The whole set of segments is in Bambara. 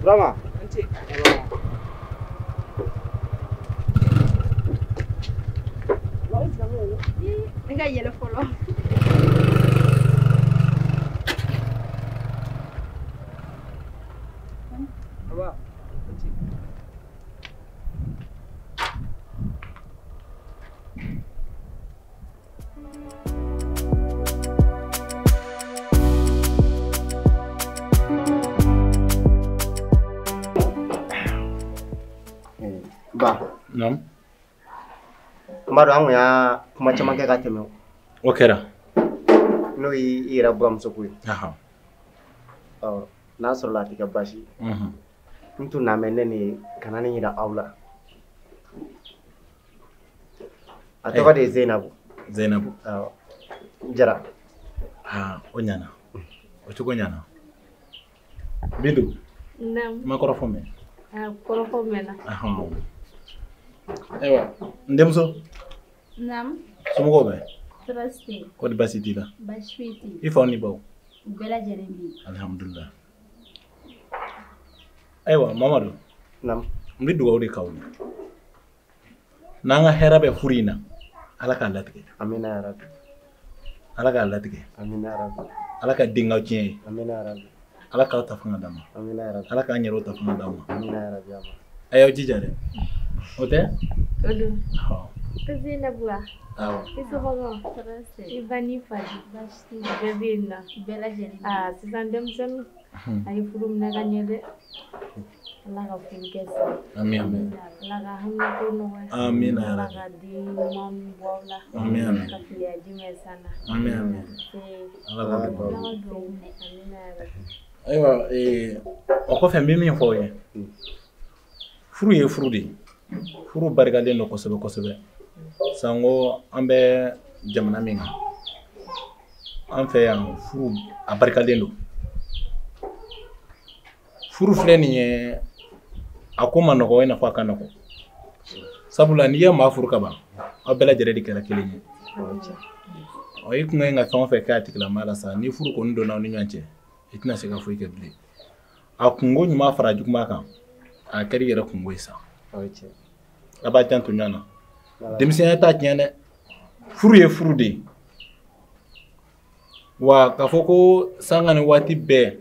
Burama. Ne ka yɛlɛ fɔlɔ. Ba. Naam. N b'a dɔn an kun y'a kuma caman kɛ ka tɛmɛ. O kɛra. N'o y'i yɛrɛ buramuso ko ye. Ɔ n'a sɔrɔla a tɛ kɛ baasi ye. N tun na mɛ ne ni ka na nin yira aw la. A tɔgɔ de ye Zeyinabu. Zeyinabu. Awɔ. Jara. Aa o ɲana. O cogo ɲana. Bintu. Naamu. I ma kɔrɔfɔ mɛn? A kɔrɔfɔ mɛnna. Ayiwa n denmuso. Naamu. Somɔgɔw bɛ? Tɔɔrɔ si tɛ yen. Kɔri baasi t'i la? Baasi foyi tɛ yen. I faw ni baw? U bɛɛ lajɛlen bɛ yen. Alihamudulila. Ayiwa Mamadu. Naamu. N bɛ dugawu de k'aw ye. N'an ka hɛrɛ bɛ furu in na, Ala k'a latigɛ. Amina yarabi. Ala k'a latigɛ. Amina yarabi. Ala ka den k'aw tiɲɛ ye. Amina yarabi. Ala k'aw ta fanga d'an ma. Amina yarabi. Ala k'an yɛrɛw ta fanga d'an ma. Amina yarabi. A y'aw jija dɛ. O tɛ? O don. Awɔ. Ko Zeyinabu wa? Awɔ. I somɔgɔw? Tɔɔrɔ si tɛ yen. I ba n'i fa di? Baasi tɛ yen. Bɛɛ bɛ yen nɔ. Bɛɛ lajɛlen bɛ yen. Aa sisan denmisɛnninw a ye furu minɛ ka ɲɛ dɛ. Ala ka furu kɛ sa. Ami ami. Ala ka haminako nɔgɔya. Amina Ala yarabi. ka den ɲuman bɔ aw la. Ami ami. Ka filiya ji mɛn san na. Ami ami. Ala k'o dugawu. Ala ka dugawu minɛ. Amina yarabi. Ayiwa o kɔfɛ n bɛ min fɔ aw ye. Furu ye furu de ye. Furu barikalen don kosɛbɛ kosɛbɛ. Sango an bɛ jamana min kan. An fɛ yan furu a barikalen don. Furu filɛ nin ye a ko ma nɔgɔ i n'a fɔ a ka nɔgɔ. Sabula n'i ye maa furu ka ban aw bɛɛ lajɛlen de kɛra kelen ye. Ɔ i kun ka ɲi ka fɛn o fɛn kɛ a tigilamaa la sa ni furu kɔni donna aw ni ɲɔgɔn cɛ i tɛna se ka foyi kɛ bilen. A kungo ɲuman fara juguman kan a kɛra i yɛrɛ kungo ye sa. A b'a janto ɲɔgɔn na. Denmisɛnya t'a tiɲɛ dɛ. Furu ye furu de ye. Wa k'a fɔ ko sanga ni waati bɛɛ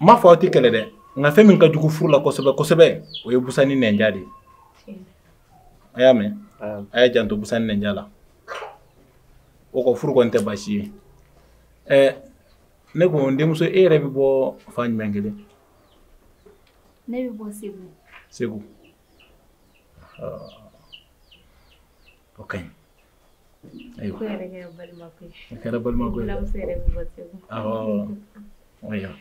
n m'a fɔ aw tɛ kɛlɛ dɛ nka fɛn min ka jugu furu la kosɛbɛ kosɛbɛ o ye busan ni nɛnja de ye. A y'a mɛn? A y'a janto busan ni nɛnja la. O kɔ furu kɔni tɛ baasi ye. Ɛ ne ko n denmuso e yɛrɛ bɛ bɔ fan jumɛn kelen? Ne bɛ bɔ Segu. Segu. O ka ɲi. Ayiwa. Ko yɛrɛ kɛra balimako ye. O kɛra balimako ye. Buramuso yɛrɛ bɛ bɔ Segu. Awɔ. Ayiwa.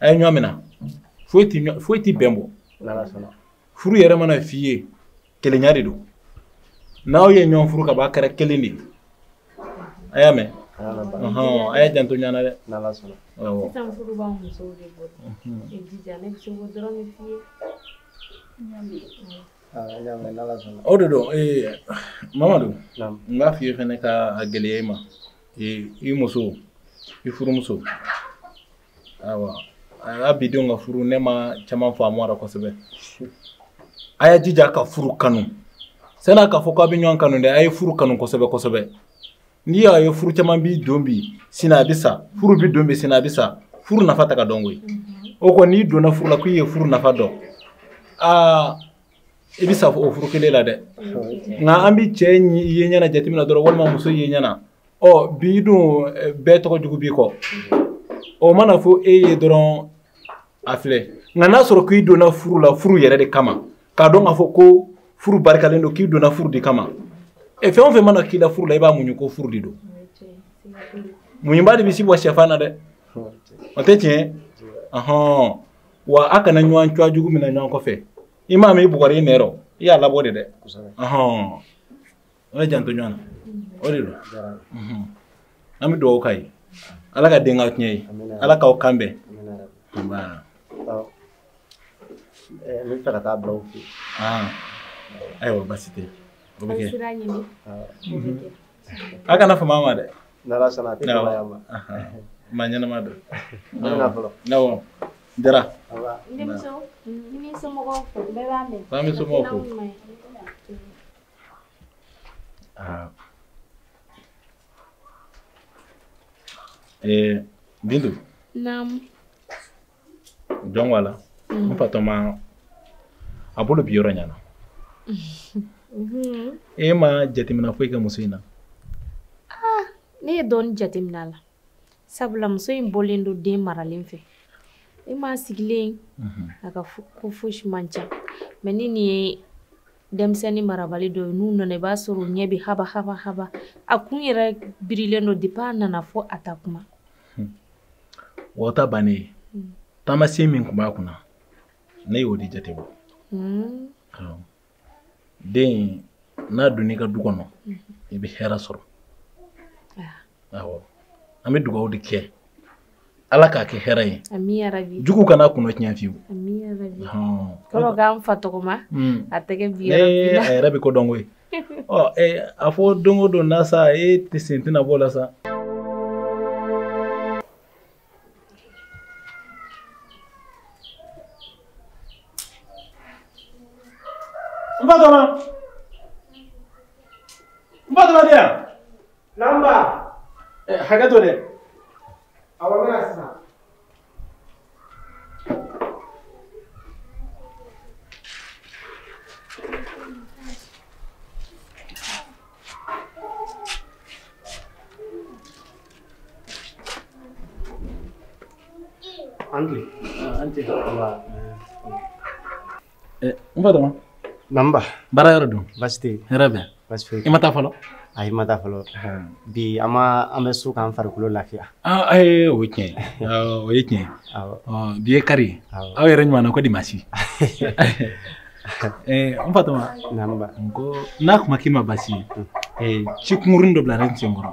A ye ɲɔgɔn minɛ. Foyi ti bɛn bɔ. N'Ala sɔnna. Furu yɛrɛ mana f'i ye kelenya de don. N'aw ye ɲɔgɔn furu ka ban a kɛra kelen de ye. A y'a mɛn? A y'a janto ɲɔgɔn na dɛ. N'Ala sɔnna. Awɔ. Sisan furu b'anw musow de bolo. I jija ne bɛ se k'o dɔrɔn de f'i ye. O de don Mamadu. N b'a f'i ye fɛnɛ ka a gɛlɛya i ma. I muso i furumuso. Ayiwa a bidenw ka furu ne ma caman faamu a la kosɛbɛ. A y'a jija ka furu kanu. San'a k'a fɔ k'aw bɛ ɲɔgɔn kanu dɛ a ye furu kanu kosɛbɛ kosɛbɛ. N'i y'a ye furu caman b'i don bi sini a bɛ sa furu bɛ don bi sini a bɛ sa furu nafa ta ka dɔn koyi. O kɔ n'i donna furu la k'i ye furu nafa dɔn aa i bɛ sa o furu kelen la dɛ. Nka an bɛ cɛ ye ɲɛna jateminɛ dɔrɔn walima muso ye ɲɛna ɔ bi dun bɛɛ tɔgɔ jugu b'i kɔ. O mana fɔ e ye dɔrɔn a filɛ nka n'a sɔrɔ k'i donna furu la furu yɛrɛ de kama k'a dɔn k'a fɔ ko furu barikalen don k'i donna furu de kama e fɛn o fɛn mana k'i la furu la i b'a muɲu ko furu de don. Muɲuba de bɛ si bɔ sɛfan na dɛ. O tɛ tiɲɛ? Ɔhɔn wa a kana ɲɔgɔn cuwa jugu minɛ ɲɔgɔn kɔfɛ. I m'a mɛn i bugɔra i nɛ rɔ i y'a labɔ de dɛ. Ɔhɔn o ye janto ɲɔgɔn na o de don. An bɛ dugawu k'a ye. Ala ka den k'aw tiɲɛ ye. Ala k'aw kan bɛn. Nba. N bɛ fɛ ka taa bila u fɛ yen. Ayiwa baasi tɛ. O bɛ kɛ. Sira ɲini. A kana fama a ma dɛ. N'Ala sɔnna a tɛ fama a ma. Maa ɲɛnama don. An bɛ na fɔlɔ. Awɔ. Jara. N denmuso, i ni somɔgɔw fo, bɛɛ b'a mɛn. An bɛ somɔgɔw fo. Bintu. Naamu. Jɔn ko Ala. N fatɔma a bolo bi yɔrɔ ɲana. E ma jateminɛ foyi kɛ muso in na? Ne ye dɔɔnin jateminɛ a la. Sabula muso in bɔlen don den maralen fɛ. E m'a sigilen a ka ko fosi man ca. Mais ni nin ye denmisɛnnin marabali dɔ ye, n'u nana i b'a sɔrɔ u ɲɛ bɛ haba haba haba. A kun yɛrɛ birilen don depuis a nana fo a ta kuma. O ta bannen ye. Taamasiyɛn min tun b'a kunna, ne y'o de jate bɔ. Den n'a donna i ka du kɔnɔ, i bɛ hɛrɛ sɔrɔ. Awɔ. An bɛ dugawu de kɛ. Ala k'a kɛ hɛrɛ ye. Ami yarabi. Jugu kana kunna tiɲɛ fiyewu. Ami yarabi. Kɔrɔ k'an fa tɔgɔma, a tɛgɛ bi yɔrɔ bi la. A yɛrɛ bɛ ko dɔn koyi. Ɔ a fɔ don o don na sa, e tɛ sen tɛna bɔ o la sa. N fatɔma. N fatɔma tɛ yan? Namba. Hakɛ to dɛ. Awɔ, n bɛna sisan. An tile. An tile. N fatɔma. Namba. Baara yɔrɔ dun? Baasi tɛ yen. Hɛrɛ bɛ? Baasi foyi. I ma taa fɔlɔ? Ayi, ma taa fɔlɔ. Bi an bɛ so k'an farikolo lafiya. O ye tiɲɛ ye. O ye tiɲɛ ye. Bi ye kari ye. Aw yɛrɛ ɲuman na ko dimanche. N fatɔma. Namba. N ko n'a kuma k'i ma baasi ye, ci kunkurunin dɔ bila ne sen kɔrɔ.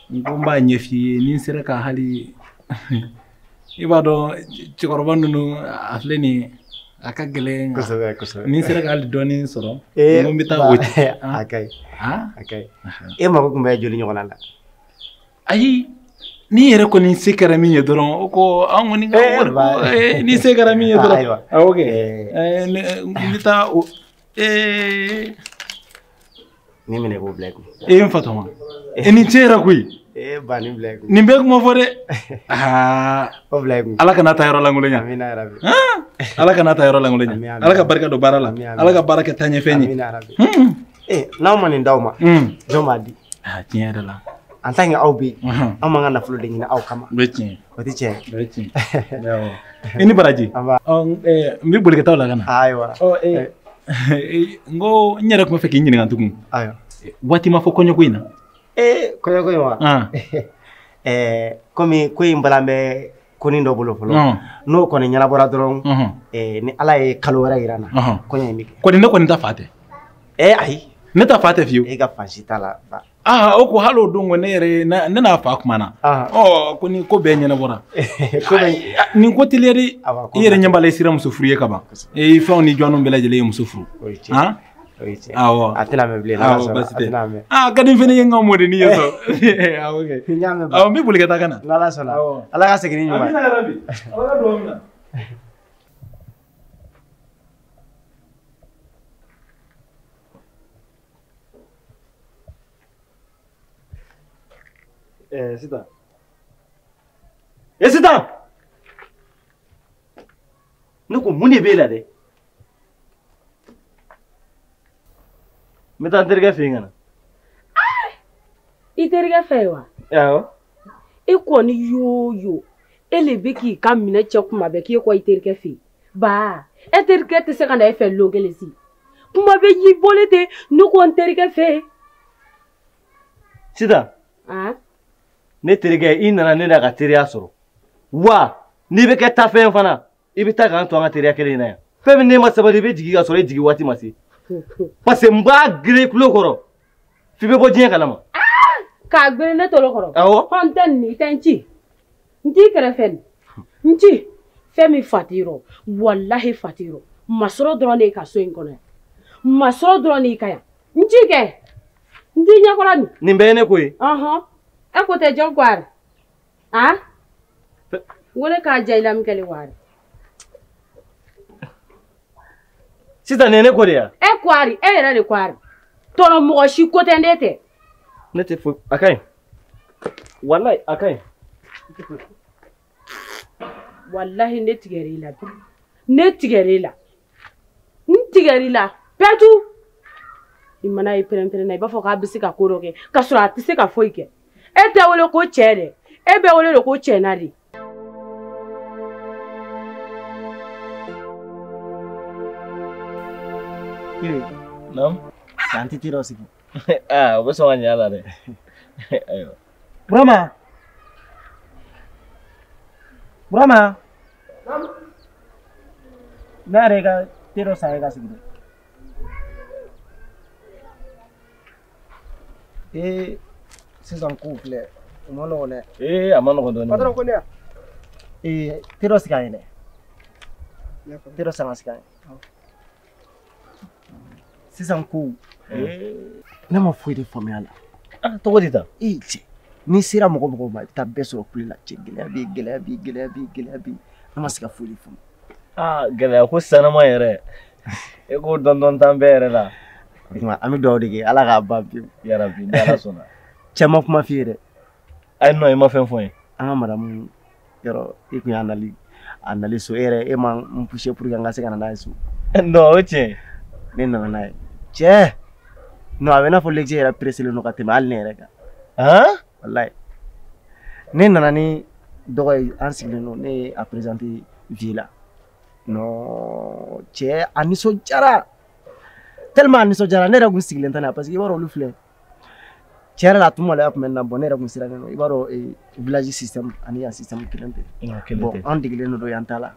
N ko n b'a ɲɛf'i ye ni n sera ka hali i b'a dɔn cɛkɔrɔba ninnu a filɛ nin ye. A ka gɛlɛn. Kosɛbɛ kosɛbɛ. Ni n sera ka hali dɔɔnin sɔrɔ. N ko n bɛ taa o ci. A ka ɲi. A ka ɲi. E mako tun bɛ joli ɲɔgɔnna la? Ayi, n'i yɛrɛ kɔni se kɛra min ye dɔrɔn, o ko an kɔni ka wari ko ni se kɛra min ye dɔrɔn. Ayiwa. Awɔ kɛ. N bɛ taa o. Ni minɛ k'o bila i kun. N fatɔma. Nin cɛ yɛrɛ koyi. Ba nin bila i kun. Nin bɛɛ kuma fɔ dɛ. O bila i kun. Ala kana taa yɔrɔ lankolon ɲa. Amina yarabi. Ala kana taa yɔrɔ lankolon ɲa. Ala ka barika don baara la. Ala ka baara kɛ taaɲɛfɛn ye. Amina yarabi. N'aw ma nin d'aw ma, jɔn b'a di? Tiɲɛ yɛrɛ la. En tant que aw bɛ yen, anw b'an ka nafolo de ɲini aw kama. O ye tiɲɛ. O tɛ tiɲɛ. O ye tiɲɛ. I ni baraji. N bɛ boli ka taa o la ka na. Ayiwa. N ko n yɛrɛ tun bɛ fɛ k'i ɲininka tugun. Ayiwa. Waati ma fɔ kɔɲɔko in na? Kɔɲɔko in wa? Komi ko in balan bɛ konin dɔ bolo fɔlɔ. N'o kɔni ɲɛnabɔra dɔrɔn, ni Ala ye kalo wɛrɛ yira n na, kɔɲɔ in bɛ kɛ. Kɔni ne kɔni ta fa tɛ. Ayi. Ne ta fa tɛ fiyewu. E ka fan si t'a la ba. O ko hali o don ne yɛrɛ ne n'a fa kumana. Ko ni ko bɛɛ ɲɛnabɔra. Nin ko teliyari. I yɛrɛ ɲɛ b'a la i sera muso furu ye ka ban. I fɛnw ni jɔnniw bɛɛ lajɛlen ye muso furu. O ye tiɲɛ. O ye tiɲɛ. Awɔ. A tɛna mɛn bilen. Awɔ, baasi tɛ. Ka di n fɛnɛ ye n ka mɔdennin ye sɔn. Awɔ kɛ. N y'a mɛn ba. Awɔ, n bɛ boli ka taa ka na. N'Ala sɔnna. Ala ka segin ni ɲuman ye. Amina yarabi. Ala ka dugawu minɛ. Sitan. Sitan! Ne ko mun de b'e la dɛ? N bɛ taa n terikɛ fɛ yen ka na. I terikɛ fɛ yen wa? Awɔ. E kɔni y'o yo, e le bɛ k'i ka minɛ cɛ kuma bɛɛ k'e kɔ i terikɛ fɛ yen. Ba, e terikɛ tɛ se ka na e fɛ lon kelen si. Kuma bɛ y'i bolo ten, ne ko n terikɛ fɛ yen. Sitan. Ne terikɛ, i nana ne n'a ka teriya sɔrɔ. Wa, n'i bɛ kɛ tafɛn fana, i bɛ taa k'an to an ka teriya kelen in na yan. Fɛn min n'e ma sabali, i bɛ jigin ka sɔrɔ e jigin waati ma se. Parce que n b'a gere i tulo kɔrɔ, f'i bɛ bɔ diɲɛ kalama. K'a gere ne tolo kɔrɔ? Awɔ. Hɔn n tɛ nin, i tɛ n ci. N t'i kɛrɛfɛ nin. N ci. Fɛn min fa t'i rɔ, walahi fa t'i rɔ. Masɔrɔ dɔrɔn de y'i ka so in kɔnɔ yan. Masɔrɔ dɔrɔn de y'i ka yan. N ci kɛ. N t'i ɲɛkɔrɔ nin. Nin bɛɛ ye ne ko ye. Ɔhɔn. E ko tɛ jɔn ko a? Wole k'a diya i la min kɛlen wari. Sisan nin ye ne ko de ye wa? E kwari, e yɛrɛ de kwari. Tɔnɔ mɔgɔ si ko tɛ ne tɛ. Ne tɛ foyi, a ka ɲi. Walayi a ka ɲi. Walahi ne tigɛr'i la bi. Ne tigɛr'i la. N tigɛr'i la. Pɛtu. I mana ye pɛrɛn-pɛrɛn na i b'a fɔ k'a bɛ se ka ko dɔ kɛ k'a sɔrɔ a tɛ se ka foyi kɛ. E tɛ wele ko cɛ dɛ. E bɛ wele de ko cɛna de. Naam. An tɛ t'i dɔ sigi. Aa o bɛ sɔn ka ɲɛ a la dɛ. Ayiwa. Burama. Burama. Ne yɛrɛ ka te dɔ san e ka sigi dɛ. Ee sisan kow filɛ o ma nɔgɔn dɛ. Ee a ma nɔgɔn dɔɔnin. Patron ko ne ya. Ee te dɔ sigi an ye dɛ. Te dɔ san ka sigi an ye. Sisan kow. Ne ma foyi de faamuya la. Ah tɔgɔ di tan. Ee cɛ n'i sera mɔgɔ mɔgɔ ma i bɛ taa bɛɛ sɔrɔ kule la cɛ gɛlɛya bɛ yen gɛlɛya bɛ yen gɛlɛya bɛ yen gɛlɛya bɛ yen ne ma se ka foyi de faamu. Aa gɛlɛya ko sanama yɛrɛ e k'o dɔn dɔn t'an bɛɛ yɛrɛ la. An bɛ dugawu de kɛ Ala k'a ban pewu. Yarabi ni Ala sɔnna. Cɛ ma kuma f'i ye dɛ. Ayi non i ma fɛn fɔ n ye. An ka madamu yɔrɔ i kun y'a nali a nali so e yɛrɛ e ma n poussé pour que n ka se ka na n'a ye so. Non o ye tiɲɛ ye. Ne nana n'a ye cɛ non a bɛ i n'a fɔ Lɛkɛcɛ yɛrɛ pressé len don ka tɛmɛ hali ne yɛrɛ kan. Han? Walayi ne nana ni dɔgɔ ye an sigilen don ne ye a présenté vie la non cɛ a nisɔndiyara tellement a nisɔndiyara ne yɛrɛ kun sigilen tɛ n'a ye parce que i b'a dɔn olu filɛ cɛ yɛrɛ la a tun maloya tun bɛ n na bon ne yɛrɛ kun sirannen don i b'a dɔn village système ani yan système kelen tɛ bon an degelen don yan ta la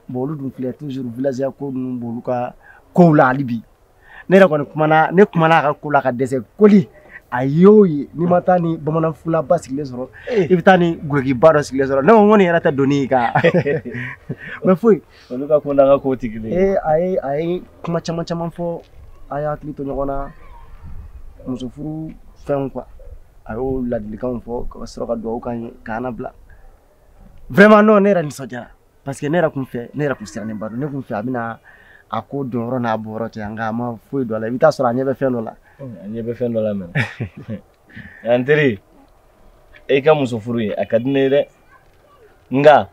bon olu dun filɛ toujours village ko ninnu b'olu ka kow la hali bi ne yɛrɛ kɔni kumana ne kumana a ka ko la ka dɛsɛ koli a y'o ye n'i ma taa ni bamanan fulaba sigilen sɔrɔ i bɛ taa ni gulokiba dɔ sigilen sɔrɔ ne ko n ko nin yɛrɛ tɛ doni ye ka mais foyi olu ka ko n'an ka kow tɛ kelen ye. Ee a ye kuma caman caman fɔ a y'a hakili to ɲɔgɔn na muso furu fɛnw quoi a y'o ladilikanw fɔ ka sɔrɔ ka dugawu k'an ye k'an labila vraiment non ne yɛrɛ nisɔndiyara parce que ne yɛrɛ kun fɛ ne yɛrɛ kun sirannenba don ne kun fɛ a bɛna a ko don yɔrɔ n'a bɔ yɔrɔ cɛ nka a ma foyi don a la i bɛ taa sɔrɔ a ɲɛ bɛ fɛn dɔ la. A ɲɛ bɛ fɛn dɔ la mɛ. N teri e ka muso furu ye a ka di ne ye dɛ nka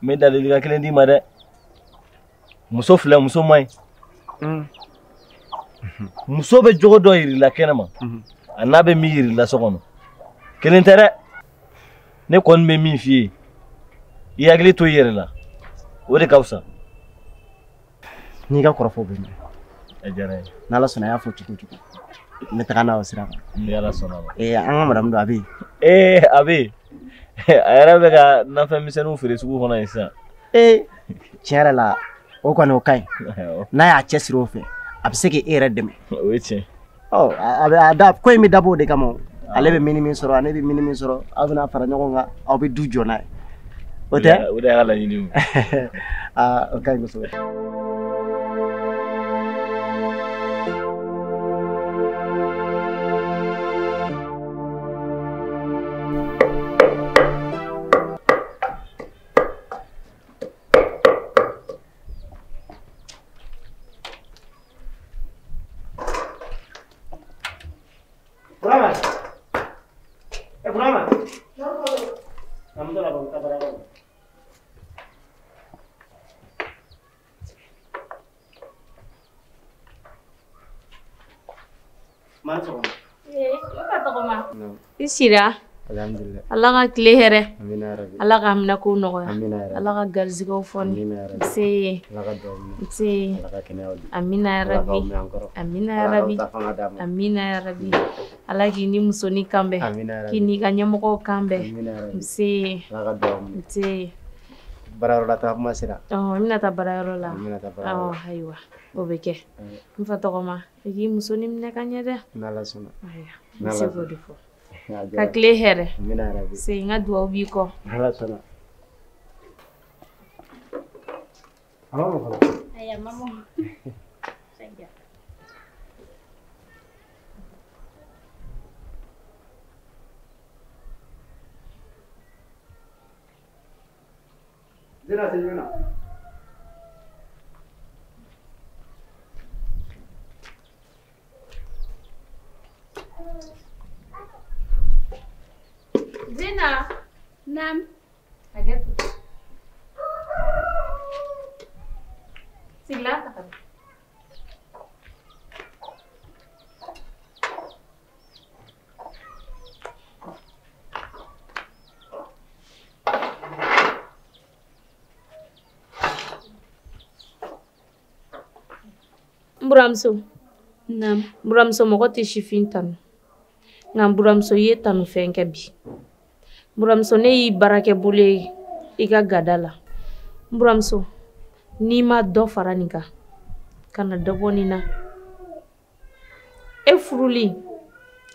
n bɛ ladilikan kelen d'i ma dɛ muso filɛ muso man ɲi. Muso bɛ jogo dɔ yir'i la kɛnɛma a n'a bɛ min yir'i la so kɔnɔ kelen tɛ dɛ ne kɔni bɛ min f'i ye i hakili to i yɛrɛ la o de ka fisa. N'i ka kɔrɔfɔ bɛ mɛn. A diyara n ye. N'Ala sɔnna a y'a fɔ cogo o cogo n bɛ taga n'a o sira kan. Ni Ala sɔnna ma. Ee an ka madamu don a bɛ yen. Ee a bɛ yen a yɛrɛ bɛ ka nafɛn misɛnninw feere sugu kɔnɔ yen sisan. Ee tiɲɛ yɛrɛ la o kɔni o ka ɲi n'a y'a cɛsiri o fɛ a bɛ se k'e yɛrɛ dɛmɛ. O ye tiɲɛ. Ɔ a bɛ a da ko in bɛ dabɔ o de kama o ale bɛ mini min sɔrɔ ale bɛ mini min sɔrɔ aw bɛna fara ɲɔgɔn kan aw bɛ du jɔ n'a ye o tɛ. O de y'a ka laɲini ye. Aa o ka ɲi kosɛbɛ. Burama. Eh Burama. Alhamdulillah bang kabar apa? Mana sɔgɔma? Ee, ne ka tɔgɔma. I sira. Alhamdulillah. Ala ka tile hɛrɛ. Amina ya Rabbi. Ala ka minɛkow nɔgɔya. Amina ya Rabbi. Ala ka garizigɛw fɔni. Amina ya Rabbi. Nse. Ala ka duwawu minɛ. Nse. Ala ka kɛnɛyaw di. Amina ya Ala k'aw Rabbi. mɛn an kɔrɔ. Amina ya Ala k'aw Rabbi. ta fanga d'a ma. Amina ya Rabbi. Ala k'i ni musonin kan bɛn. Amina ya K'i Rabbi. n'i ka ɲɛmɔgɔw kan bɛn. Amina ya Rabbi. Nse. Ala ka duwawu minɛ. Nse. Baarayɔrɔ la taa kuma sera. Ɔhɔn, n bɛna taa baarayɔrɔ la. N bɛna taa baarayɔrɔ Awɔ, la. ayiwa o bɛ kɛ. N fa tɔgɔma i k'i musonin minɛ ka ɲɛ dɛ. N'Ala sɔnna. Ayiwa, n N'Ala bɛ se k'o sɔnna. de fɔ. A Ka diyara n ye. tile hɛrɛ. Amina ya Rabbi. Se n ka duwawu b'i kɔ. N'Ala sɔnna. A ma mɔ fɔlɔ. Ayiwa mama. Zena segin ka na. Zena. Naam. Hakɛ to. Sigilan ta ka na. N buramuso. Naam. N buramuso mɔgɔ tɛ sifin tanu. Nka n buramuso i ye tanu fɛn kɛ bi. N buramuso ne y'i baarakɛ bolo ye i ka gada la. N buramuso n'i ma dɔ fara nin kan ka na dɔ bɔ nin na. E furuli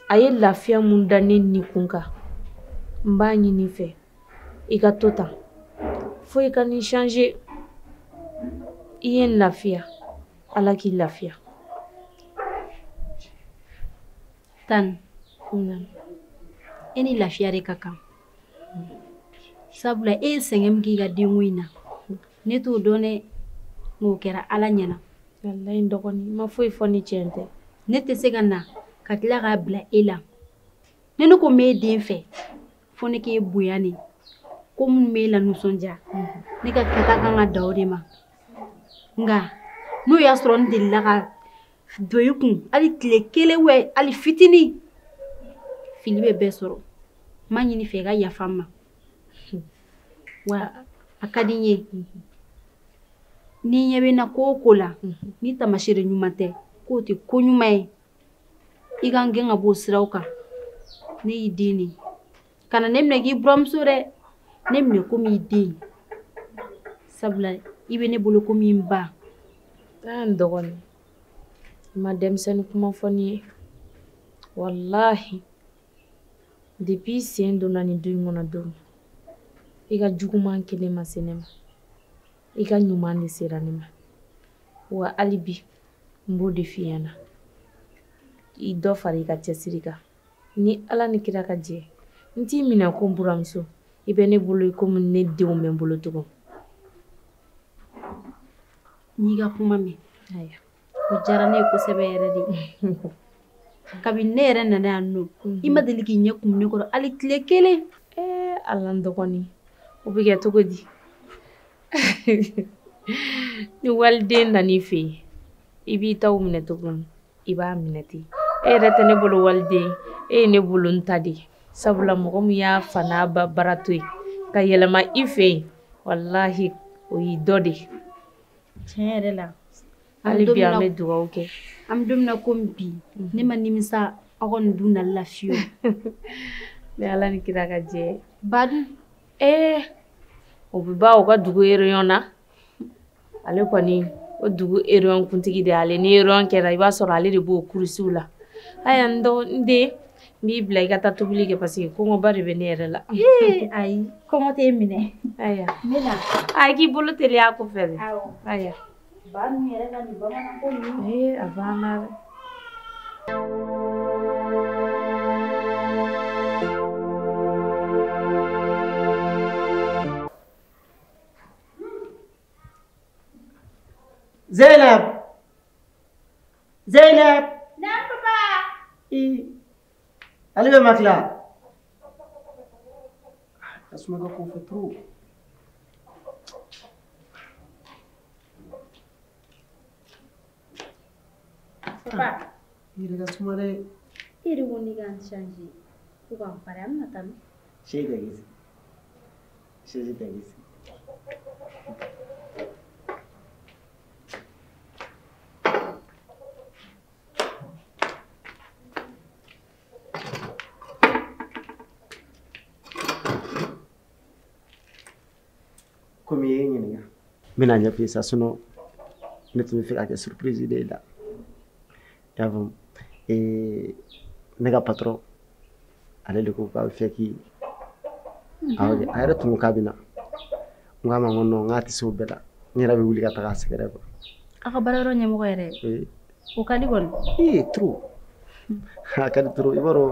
a ye lafiya mun da ne ni kun kan n b'a ɲini i fɛ i ka to tan fo i ka nin changer. I ye n lafiya. Ala k'i lafiya. Tan. E ni lafiya de ka kan. Sabula e ye sɛgɛn min k'i ka denko in na. Ne t'o dɔn dɛ, nka o kɛra Ala ɲɛna. Walayi n dɔgɔnin, n ma foyi fɔ ni tiɲɛ tɛ. Ne tɛ se ka na ka tila k'a bila e la. Ni ne ko n b'e den fɛ, fo ne k'e bonya de. Ko minnu b'e la nisɔndiya, ne ka kɛta kan ka dan o de ma. Nka n'o y'a sɔrɔ n delila ka don i kun hali tile kelen wɛ hali fitinin, fili bɛ bɛɛ sɔrɔ. N m'a ɲini fɛ i ka yafa n ma. Wa a ka di n ye n'i ɲɛ bɛ n na ko o ko la ni taamasere ɲuman tɛ k'o tɛ ko ɲuman ye i ka n gɛn ka bɔ o siraw kan. Ne y'i den de ye. Kana ne minɛ k'i buramuso dɛ, ne minɛ komi i den. Sabula i bɛ ne bolo komi n ba. Aa n dɔgɔnin, i ma denmisɛnnin kuma fɔ nin ye. Walahi depuis i sen donna nin du in kɔnɔ don min, i ka juguman kelen ma se ne ma. I ka ɲuman de sera ne ma. Wa hali bi n b'o de f'i ɲɛna. I dɔ fara i ka cɛsiri kan. Ni Ala ni kira ka jɛ, n t'i minɛ ko n buramuso. I bɛ ne bolo i komi ne denw bɛ n bolo cogo min. N y'i ka kuma mɛn. O diyara ne ye kosɛbɛ yɛrɛ de. Kabini ne yɛrɛ nana yan nɔ, i ma deli k'i ɲɛ kumu ne kɔrɔ hali tile kelen. Ala n dɔgɔnin, o bɛ kɛ cogo di? Ni waliden nan'i fɛ yen, i b'i taw minɛ cogo min, i b'a minɛ ten. E yɛrɛ tɛ ne bolo waliden, e ye ne bolo n ta de ye. Sabula mɔgɔ min y'a fa n'a ba bara to yen ka yɛlɛma i fɛ yen, walahi o y'i dɔ de ye. Tiɲɛ yɛrɛ la. Hali bi an bɛ dugawu kɛ. An bɛ don min na komi bi, ne ma nimisa aw ka nin du nali la fiyewu. Ni Ala ni kira ka jɛ. Ba dun? O bɛ ba u ka dugu réunion na. Ale kɔni o dugu réunion kuntigi de y'ale. Ni réunion kɛra i b'a sɔrɔ ale de b'o kurusiw la. Aya n den, n b'i bila i ka taa tobili kɛ parce que kɔngɔba de bɛ ne yɛrɛ la. Ayi, kɔngɔ t'e minɛ. Aya. N bɛ na. A k'i bolo teliya a kɔfɛ dɛ. Awɔ. Aya. Ba ninnu yɛrɛ ka nin bamananko ninnu. A banna dɛ. Zainab! Zainab! Naam papa! Ale bɛ ma tila. Tasuma ka ko fɛ trop. Papa. I yɛrɛ ka suma dɛ. E yɛrɛ ko ne ka n changer ko ka n pare an bɛna taa min? Sɛ tɛ kisi. Sɛ tɛ kisi. Komi i ye n ɲininka n bɛna ɲɛf'i ye sa sinon ne tun bɛ fɛ ka kɛ surprise de ye la. I y'a faamu ne ka patron ale de ko k'a bɛ fɛ k'i a yɛrɛ tun ko k'a bɛ na n k'a ma n ko non n k'a tɛ se o bɛɛ la n yɛrɛ bɛ wuli ka taga a sɛgɛrɛ quoi. Aw ka baarayɔrɔ ɲɛmɔgɔ yɛrɛ o ka di kɔni. Trop a ka di trop i b'a dɔn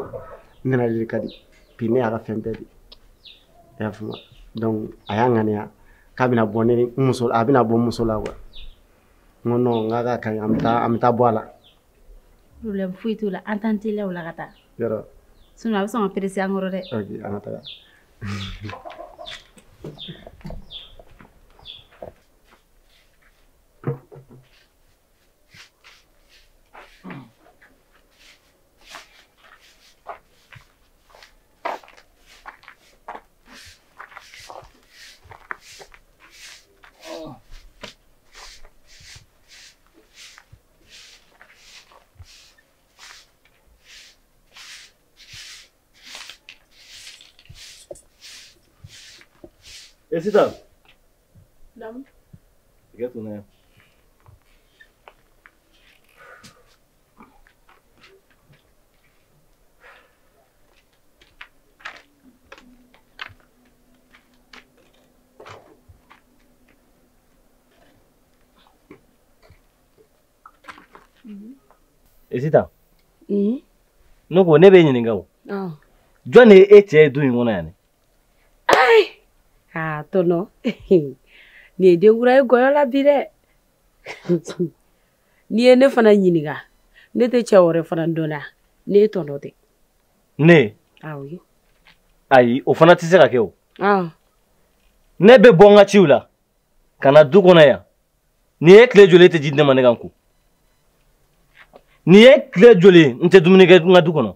ne n'ale de ka di bi ne y'a ka fɛn bɛɛ de i y'a faamu donc a y'a ŋaniya K'a bɛna bɔ ne muso a bɛna bɔ muso la quoi. N ko non, n k'a ka ɲi, an bɛ taa bɔ a la. Problème foyi t'o la, an t'an teliya o la ka taa. Yɔrɔ. Sinon a bɛ sɔn ka presser an kɔrɔ dɛ. Ok, an ka taga. E sisan. Naamu. I ka tuna yan. E sisan. Ne ko ne bɛ ɲininka o. Jɔn de ye e cɛ ye du in kɔnɔ yan ne? Ah, tɔnɔ nin ye denkura ye gɔyɔ la bi dɛ. N'i ye ne fana ɲininka, ne tɛ cɛ wɛrɛ fana dɔn na, ne ye tɔnɔ tɛ. Ne? Ayi. Ayi, o fana tɛ se ka kɛ o. Ne bɛ bɔ n ka ciw la ka na du kɔnɔ yan. Nin ye tile joli e tɛ ji di ne ma ne ka n ko? Nin ye tile joli n tɛ dumuni kɛ n ka du kɔnɔ?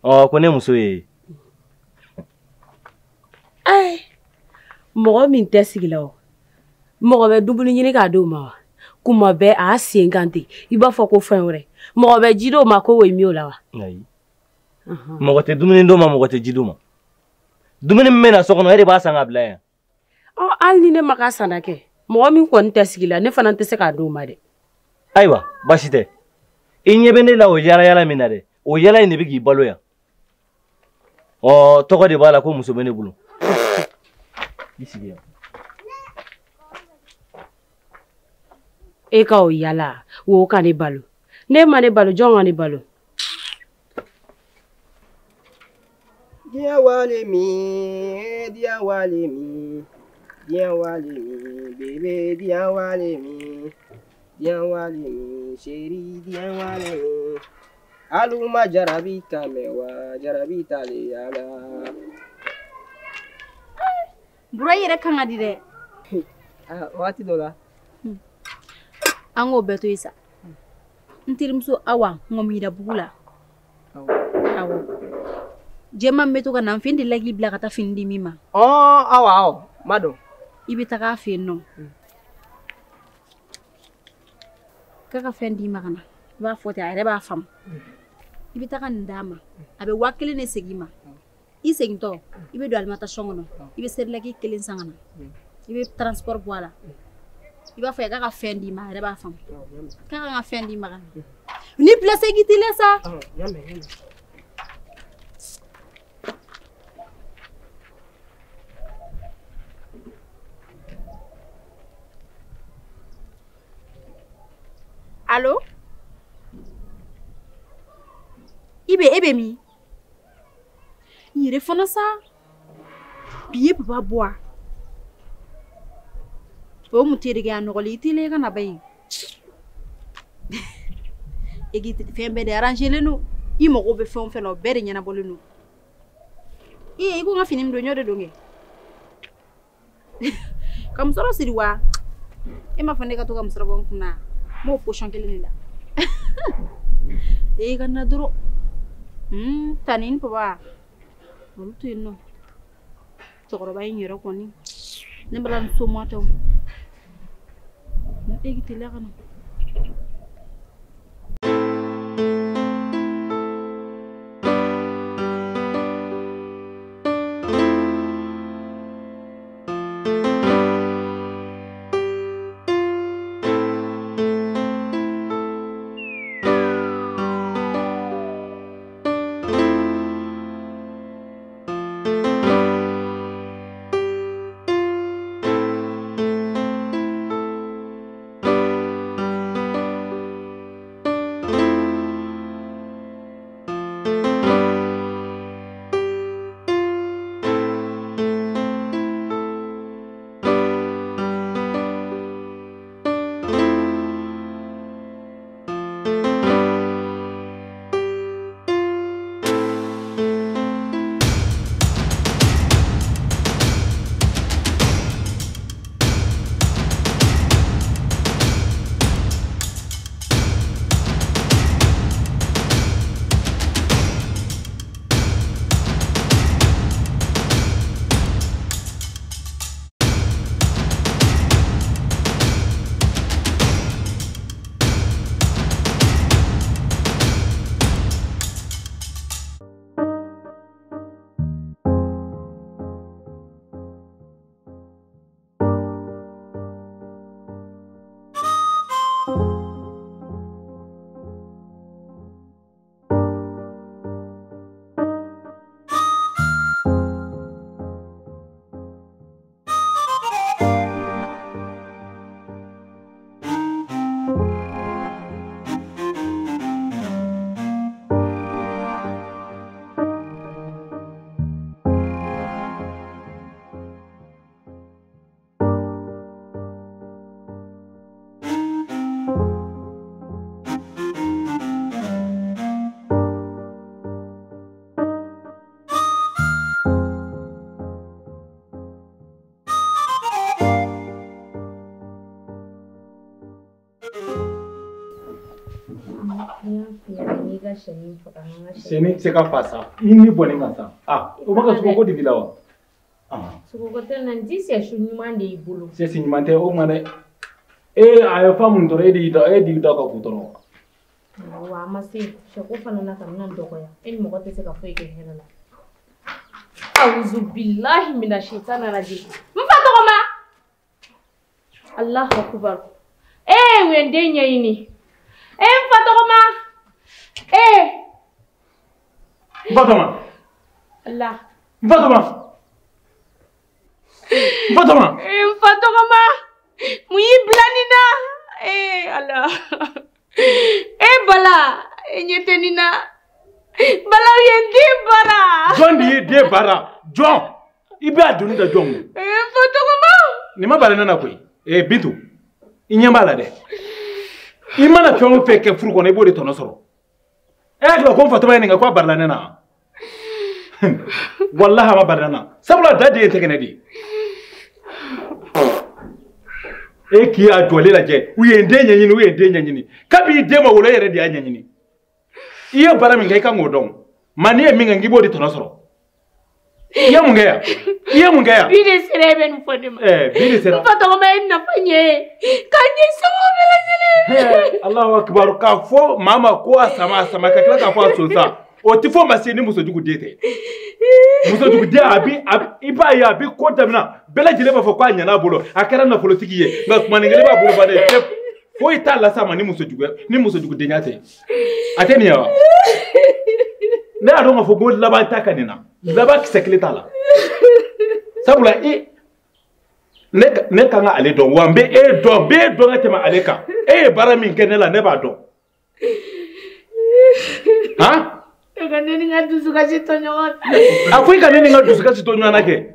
Ɔ ko ne muso ye. Ayi, mɔgɔ min tɛ sigi la o, mɔgɔ bɛ dumuni ɲini k'a d'o ma wa? Kuma bɛɛ a sen kan ten, i b'a fɔ ko fɛn wɛrɛ. Mɔgɔ bɛ ji d'o ma ko o ye min o la wa? Ayi. Mɔgɔ tɛ dumuni d'o ma, mɔgɔ tɛ ji d'o ma. Dumuni min bɛ na so kɔnɔ, e de b'a san k'a bila yan. Ɔ hali ni ne ma k'a sanna kɛ, mɔgɔ min kɔni tɛ sigi la, ne fana tɛ se k'a d'o ma dɛ. Ayiwa, baasi tɛ. I ɲɛ bɛ ne la o yala yala min na dɛ, o yala in de bɛ k'i balo yan. Ɔ tɔgɔ de b'a la ko muso bɛ ne bolo. I sigi yan. E ka o yala, o ka ne balo. Ne ma ne balo, jɔn ka ne balo? Diɲɛ wale min, diɲɛ wale min, diɲɛ wale min, bébé diɲɛ wale min, diɲɛ wale min, chérie diɲɛ wale min. Aluma jarabi kan mɛn wa, jarabi t'ale yala. Bura i yɛrɛ kan ka di dɛ. Waati dɔ la. An k'o bɛɛ to yen sa. N terimuso Awa ŋɔmiyirabugu la. Awɔ. Jɛman bɛ to ka na n fɛ n delila k'i bila ka taa fini di min ma. Awa awɔ, n b'a dɔn. I bɛ taga a fɛ yen nɔ. K'a ka fɛn d'i ma ka na. I b'a fɔ ten a yɛrɛ b'a faamu. I bɛ taga nin d'a ma. A bɛ 1000 de segin i ma. I segintɔ i bɛ don alimentation kɔnɔ, i bɛ Cerelac kelen san ka na. I bɛ transport bɔ a la. I b'a fɔ a k'a ka fɛn d'i ma, a yɛrɛ b'a faamu. K'a ka fɛn d'i ma ka na. Ni place k'i teliya sa. Allo? I bɛ e bɛ min? N yɛrɛ fana sa. Bi ye papa bɔ a? O mun terikɛ a nɔgɔlen i teliya i ka na ba in. E k'i fɛn bɛɛ de arrangé don. I mago bɛ fɛn o fɛn na o bɛɛ de ɲɛnabɔlen don. I ko n ka fini min don n y'o de don kɛ. Ka musɔrɔ siri wa? E m'a fɔ ne ka to ka musɔrɔ bɔ n kun na? N b'o position kelen de la. E ka na dɔrɔn. Tani ni papa olu to yen nɔ. Cɛkɔrɔba in yɛrɛ kɔni ne b'a la ni somɔgɔ tɛ o. E k'i teliya ka na. N'i ka sɛnin faga n ka sɛnin tɛ se ka fa sa. I ni bɔ ne kan sa. Ah, o ma ka sogo ko de b'i la wa? Sogo ko tɛ na, n ti sɛsu ɲuman de y'i bolo. Sɛsi ɲuman tɛ o ma dɛ. E a ye fa mun tɔɔrɔ e de y'i da e de y'i da ka k'u tɔɔrɔ. Wa a ma se sɛko fana na ka na dɔgɔya. E ni mɔgɔ tɛ se ka foyi kɛ hɛrɛ la. Awuzu bilahi mina shaitani rajim. N fa tɔgɔma. Allahu akbar. Eh, u ye n den ɲɛɲini. Eh, n fa tɔgɔma. Eh. N fa tɔgɔma. Allah. N fa tɔgɔma. N fa tɔgɔma. Eh, n fa tɔgɔma. Mun y'i bila nin na? Eh, Allah. Eh, Bala, e ɲɛ tɛ nin na. Bala, u ye n den bara. Jɔn de y'i den bara? Jɔn? I bɛ a doni da jɔn kun? Eh, n fa tɔgɔma. Nin ma bala ne na koyi. Eh, Bintu, i ɲɛ b'a la dɛ. I mana fɛn o fɛn kɛ furu kɔnɔ, i b'o de tɔnɔ sɔrɔ. E hakili la ko n fatɔma ye nin kɛ ko a barila ne na? Walahi a ma barila ne na. Sabula da den ye tɛgɛnɛ de ye. E k'i y'a jɔlen lajɛ, u ye n den ɲɛɲini, u ye n den ɲɛɲini. Kabi i den ma wolo, e yɛrɛ de y'a ɲɛɲini. I ye baara min kɛ, i kan k'o dɔn. Maa n'i ye min kɛ, k'i b'o de tɔnɔ sɔrɔ. I ye mun kɛ yan? I ye mun kɛ yan? Bi de sera e bɛ nin fɔ ne ma. Ɛɛ bi de sera. N fa tɔgɔma ye nafa ɲɛ ye. K'a ɲɛ somɔgɔw bɛɛ lajɛlen. Alahu akibaru, k'a fɔ maa ma ko a sama a sama ka tila k'a fɔ a sonsan. O tɛ fɔ ma se ni musojugu den tɛ. Musojugu den a bi i b'a ye a bi ko daminɛ bɛɛ lajɛlen b'a fɔ k'a ɲɛna a bolo, a kɛra nafolotigi ye, nka kumanin kelen b'a bolo baden foyi t'a las'a ma ni musojugu ni musojugudenya tɛ. A tɛ nin ye wa? Ne y'a dɔn k'a fɔ ko laban t'a ka nin na, laban kisɛ kelen t'a la. Sabula i ne kan ka ale dɔn wa n bɛ e dɔn, n bɛ e dɔn ka tɛmɛ ale kan. E ye baara min kɛ ne la, ne b'a dɔn. Han? E ka ne ni n ka dusukasi to ɲɔgɔn na. A ko i ka ne ni n ka dusukasi to ɲɔgɔn na kɛ.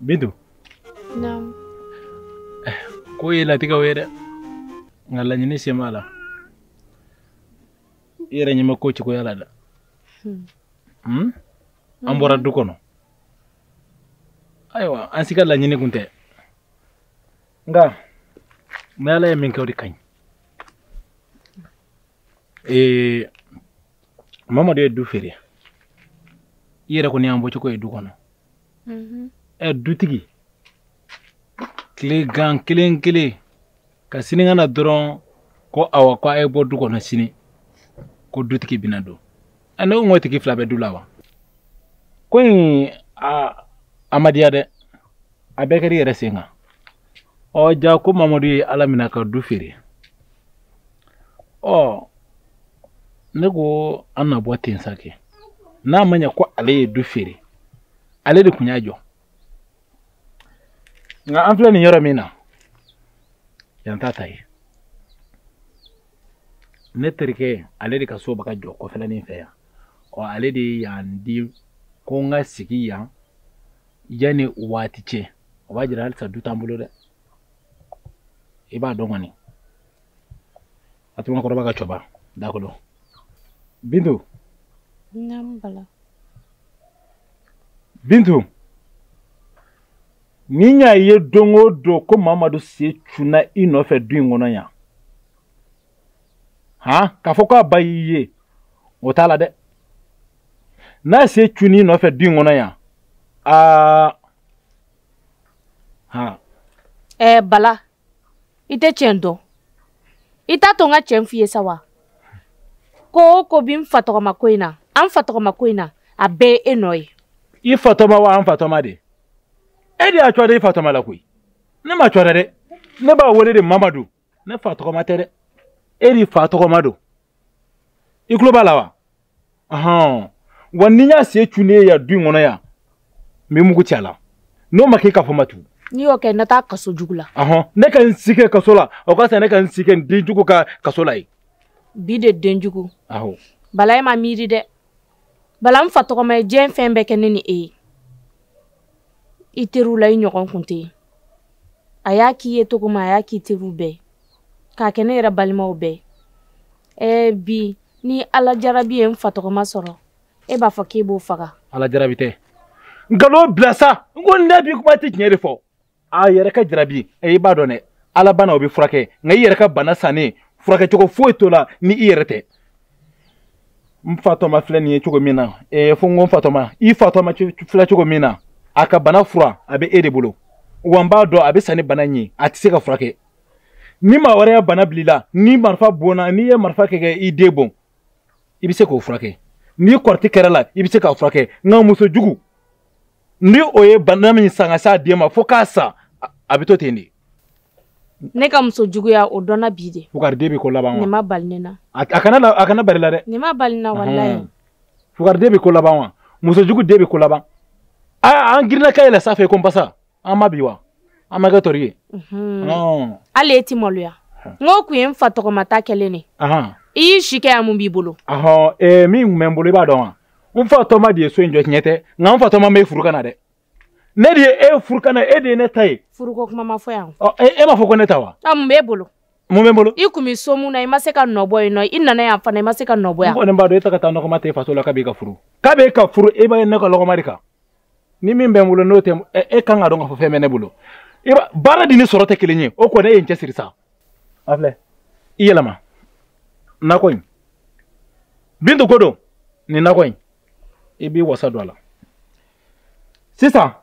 Bintu. Naam. Ko ye latigɛw ye dɛ, nka laɲini sen b'a la. I yɛrɛ ɲɛ bɛ ko cogoya la dɛ. An bɔra du kɔnɔ. Ayiwa, an si ka laɲini kun tɛ. Nka ni Ala ye min kɛ o de ka ɲi. Mamadu ye du feere. I yɛrɛ kɔni y'an bɔcogo ye du kɔnɔ. Dutigi tile gan kelen kelen ka sini ka na dɔrɔn ko awa ko a ye bɔ du kɔnɔ sini ko dutigi bɛna don. Ne ko n ko tigi fila bɛ du la wa? Ko in a ma diya dɛ, a bɛɛ kɛra i yɛrɛ sen kan. Ɔ ja ko Mamadu ye Ala minɛ ka du feere. Ɔ ne ko an na bɔ ten sa kɛ, n'a ma ɲɛ ko ale ye du feere, ale de kun y'a jɔ. Nka an filɛ nin yɔrɔ min na, yan t'a ta ye. Ne terikɛ ale de ka so bɛ ka jɔ kɔfɛla fɛ yan. Ɔ ale de ye yan di ko n ka sigi yan yanni waati cɛ. O b'a jira halisa du t'an bolo dɛ. I b'a dɔn kɔni. A tuma kɔrɔba ka cɛba dakolo. Bintu. Naamu Bala. Bintu. Ni y'a ye don o don ko Mamadu sen cunna i nɔfɛ du in kɔnɔ yan, han, k'a fɔ k'a ba y'i ye, o t'a la dɛ. N'a sen cunn'i nɔfɛ du in kɔnɔ yan, aa, han. Bala, i tɛ tiɲɛ dɔn. I t'a to n ka tiɲɛ f'i ye sa wa? Ko o ko bi n fa tɔgɔma ko in na, an fa tɔgɔma ko in na, a bɛɛ ye e nɔ ye. I fa tɔgɔma wa an fa tɔgɔma de? E de y'a tɔgɔ da i fa tɔgɔma la koyi. Ne ma tɔgɔ da dɛ. Ne b'a wele de Mamadu. Ne fa tɔgɔma tɛ dɛ. E de fa tɔgɔma don. I tulo b'a la wa? Ɔhɔn. Wa ni n y'a sen cun ne ye yan du in kɔnɔ yan, n bɛ mugu ci a la. N'o ma kɛ i ka fɔ ma tugun. N'i y'o kɛ, n na taa kaso jugu la. Ɔhɔn, ne ka n si kɛ kaso la, o ka fisa ne ka n si kɛ n den jugu ka kaso la yen. Bi de den jugu. Awɔ. Bala e ma miiri dɛ. Bala n fa tɔgɔma ye diɲɛ fɛn bɛɛ kɛ ne ni e ye. I teriw la i ɲɔgɔn kun tɛ yen. A y'a k'i ye cogo min a y'a k'i teriw bɛɛ. K'a kɛ ne yɛrɛ balimaw bɛɛ. Ɛɛ bi ni Ala jarabi ye n fa tɔgɔma sɔrɔ, e b'a fɔ k'e b'o faga. Ala jarabi tɛ. Nkalon bila sa, n ko ne b'i kuma tɛ tiɲɛ de fɔ. A yɛrɛ ka jarabi, i b'a dɔn dɛ, Ala bana o bɛ furakɛ, nka i yɛrɛ ka bana sannen furakɛcogo foyi t'o la ni i yɛrɛ tɛ. N fa tɔma filɛ nin ye cogo min na, fo n ko n fa tɔma, i fa tɔma filɛ cogo min na, a ka bana fura a bɛ e de bolo. Wa n b'a dɔn a bɛ sa ni bana in ye, a tɛ se ka furakɛ. Ni maa wɛrɛ ya bana bil'i la, ni marifa bonna, n'i ye marifa kɛ i den bon, i bɛ se k'o furakɛ. Ni kɔrɔti kɛra la, i bɛ se k'a furakɛ. Nka muso jugu, ni o ye bana min san ka s'a den ma fo k'a sa, a bɛ to ten de. Ne ka muso juguya o dɔnna bi de. Fugariden bɛ ko laban wa? Nin ma bali ne na. A kana bali la dɛ. Nin ma bali na walayi. Fugariden bɛ ko laban wa? Muso jugu den bɛ ko laban. Aa an girinna ka yɛlɛ sanfɛ ko n basa, an ma bi wa? An ma kɛ tɔri ye. Hali e ti maloya. N ko kun ye n fa tɔgɔma ta kɛlen de. I y'i si kɛ yan mun b'i bolo? Min kun bɛ n bolo i b'a dɔn wa? N fa tɔma de ye so in jɔ tiɲɛ tɛ, nka n fa tɔma m'e furu ka na dɛ. Ne de ye e furu ka na, e de ye ne ta ye. Furuko kuma ma fɔ yan. E m'a fɔ ko ne ta wa? A mun b'e bolo? Mun bɛ n bolo? I kun bɛ so mun na, i ma se ka nɔ bɔ yen nɔ, i nana yan fana i ma se ka nɔ bɔ yan. N kɔni b'a dɔn e tɛ ka taa nɔgɔma ta e faso la k'a b'e ka furu. K'a b'e ka furu, e b'a ye ne ka lɔgɔma de kan. Ni min bɛ n bolo n'o tɛ, e kan ka dɔn k'a fɔ fɛn bɛ ne bolo. I b'a baara di ni sɔrɔ tɛ kelen ye, o kɔni e ye n cɛsiri sa. A filɛ, i yɛlɛma. Nakɔ in. Bintu ko don, nin nakɔ in, i b'i wasa don a la. Sisan,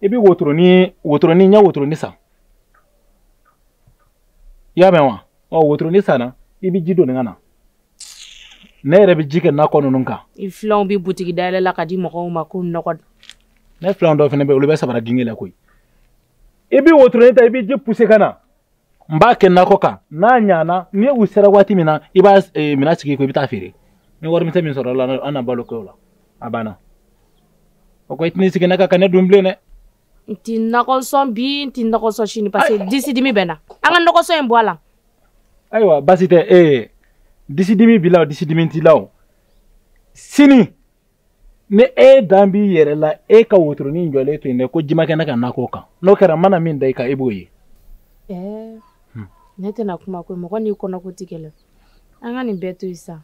i bɛ wotoronin ɲɛ wotoronin san. I y'a mɛn wa? Ɔ wotoronin sanna, i bɛ ji don nin ka na. Ne yɛrɛ bɛ ji kɛ nakɔ ninnu kan. I filanw bɛ butigi dayɛlɛ la ka di mɔgɔw ma ko nɔgɔ. Ne filanw dɔw fana bɛ yen, olu bɛ sabara genge la koyi. I bɛ wotoronin ta, i bɛ ji pousser ka na. N b'a kɛ nakɔ kan, n'a ɲana, ni u sera waati min na, i b'a minɛn sigi ko i bɛ taa feere. Ni warimisɛn min sɔrɔ la, an na balo kɛ o la. A banna. O ko i tɛn'i sigi ne kan ka ne dun bilen dɛ. N ti nɔgɔ sɔn bi, n ti nɔgɔ sɔn sini parce que disidimi bɛ n na. An ka nɔgɔ sɔn in bɔ a la. Ayiwa baasi tɛ, disidimi b'i la o, disidimi t'i la o. Sini ni e dan b'i yɛrɛ la, e ka wotoronin jɔlen to yen dɛ, ko ji ma kɛ ne ka nakɔ kan. N'o kɛra n mana min da i kan, i b'o ye. Ne tɛna kuma koyi, mɔgɔ n'i kɔnɔko tɛ kɛlɛ. An ka nin bɛɛ to yen sa.